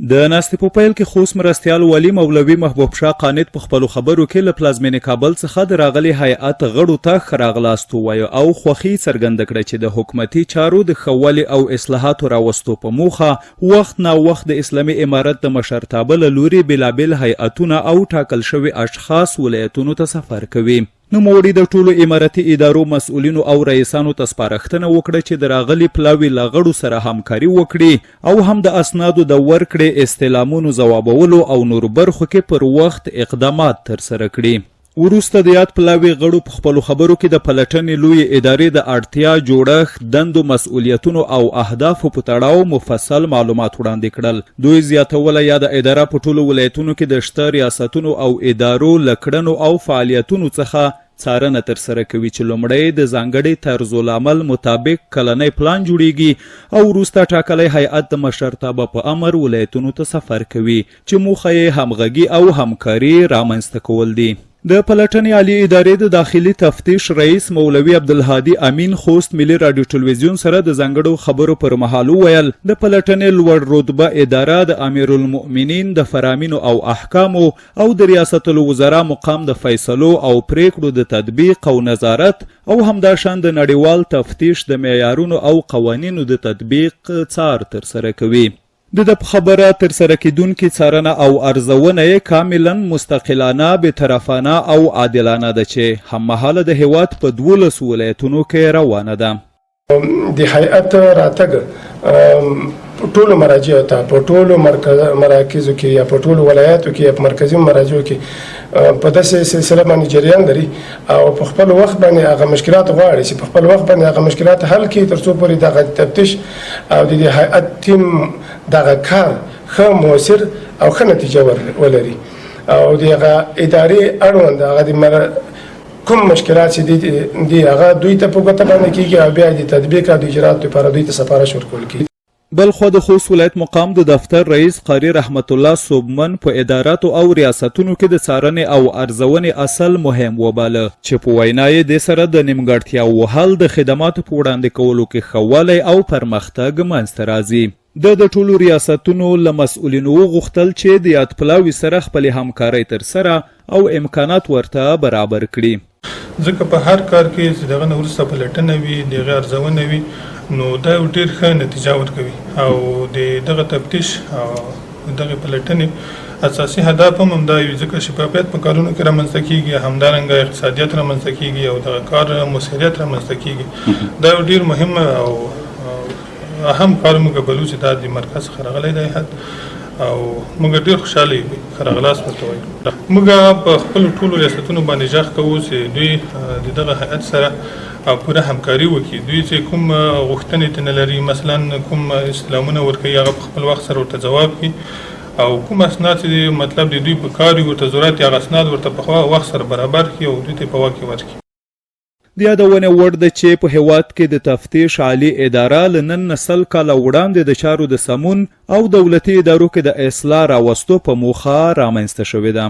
د ناستې په پیل کې خوست مرستیال والي مولوي محبوب شاه قانت په خپلو خبرو کې له پلازمېنې کابل څخه د راغلي هیئت غړو ته ښه راغلاست ووایه او خوښي یې څرګنده کړه چې د حکومتي چارو د ښه والي او اصلاحاتو راوستو په موخه وخت نا وخت د اسلامي امارت د مشرتابه له لوري بېلابېل هیئتونه او ټاکل شوي اشخاص ولایتونو ته سفر کوي. نوموړي د ټولو امارتي ادارو مسؤلینو او رئیسانو ته سپارښتنه وکړه چې د راغلي پلاوي له غړو سره همکاري وکړي او هم د اسنادو د ورکړې، استعلامونو ځوابولو او نورو برخو کې پر وخت اقدامات ترسره کړي. وروسته د یاد پلاوي غړو په خپلو خبرو کې د پلټنې لویې ادارې د اړتیا، جوړښت، دندو، مسؤلیتونو او اهدافو په تړاو مفصل معلومات وړاندې کړل. دوی زیاتوله، یاده اداره په ټولو ولایتونو کې د شته ریاستونو او ادارو له کړنو او فعالیتونو څخه څارنه ترسره کوي چې لومړی د ځانګړي طرزالعمل مطابق کلنی پلان جوړیږي او وروسته ټاکلی هیئت د مشرتابه په امر ولایتونو ته سفر کوي چې موخه یې همغږي او همکاري رامنځته کول دي. د پلټنې عالي ادارې د داخلي تفتیش رئیس مولوي عبدالهادي امین خوست ملي راډیو ټلویزیون سره د ځانګړو خبرو پر مهال وویل، د پلټنې لوړ رتبه اداره د امیرالمؤمنین د فرامینو او احکامو او د ریاست الوزرا مقام د فیصلو او پریکړو د تطبیق او نظارت او همداشان د نړیوال تفتیش د معیارونو او قوانینو د تطبیق څار ترسره کوي. د ده په خبره، ترسره کېدونکې څارنه او ارزونه یې کاملاً مستقلانه، بېطرفانه او عادلانه ده چې هممهاله د هېواد په 12 ولایتونو کې روانه ده. د هیئت راتګ ټولو مراجعو ته په ټولو مراکزو کې یا په ټولو ولایاتو کې یا په مرکزي مراجعو کې په داسې سلسله باندې جریان لري او په خپل وخت باندې هغه مشکلات غواړي چې په خپل وخت باندې هغه مشکلات حل کړي ترڅو پورې دغه تفتیش او د دې هیئت ټیم دغه کار ښه موثر او ښه نتیجه ولري او د هغه ادارې اړوند هغه د کوم مشکلات چې دي هغه دوی ته په ګوته باندې کیږي او بیا د تطبیق او د اجرات لپاره دوی ته سفارش ورکول کیږي. بلخوا د خوست ولایت مقام د دفتر رئیس قاري رحمت الله سوبمن په اداراتو او ریاستونو کې د څارنې او ارزونې اصل مهم وباله چې په وینا یې دې سره د نیمګړتیاوو حل، د خدماتو په وړاندې کولو کې ښه والی او پرمختګ منځته راځي. ده د ټولو ریاستونو له مسؤلینو وغوښتل چې د یاد پلاوي سره خپلې همکارۍ ترسره او امکانات ورته برابر کړي. ځکه په هر کار کې چې د هغه نه وروسته پلټنه وي، د هغې ارزونه وي، نو دا یو ډېر ښه نتیجه ورکوي او د دغه تفتیش او دغې پلټنې اساسي هدف هم همدا وي، ځکه شفافیت په کارونو کې رامنځته کېږي، همدارنګه اقتصادیت رامنځته کېږي او دغه کار موثریت رامنځته کېږي. دا یو ډېر مهم او اهم کار موږ بلو چې دا د مرکز څخه راغلی دی حد او موږ ډیر خوشاله یو ښه راغلاست ورته وایو. موږ په خپلو ټولو ریاستونو باندې ږغ کوو چې دوی د دغه هیئت سره پوره همکاري وکړي، دوی چې کوم غوښتنې ترې نه لري، مثلا کوم استعلامونه ورکوي هغه په خپل وخت سره ورته ځواب کړي او کوم اسناد چې مطلب د دوی په کار وي ورته ضرورت هغه اسناد ورته په وخت سره برابر کړي او دوی ته په واک کې ورکړي. د یادونې وړ ده چې په هېواد کې د تفتیش عالي اداره له نن نه 20 کاله وړاندې د چارو د سمون او دولتي ادارو کې د اصلاح راوستو په موخه رامنځته شوې ده.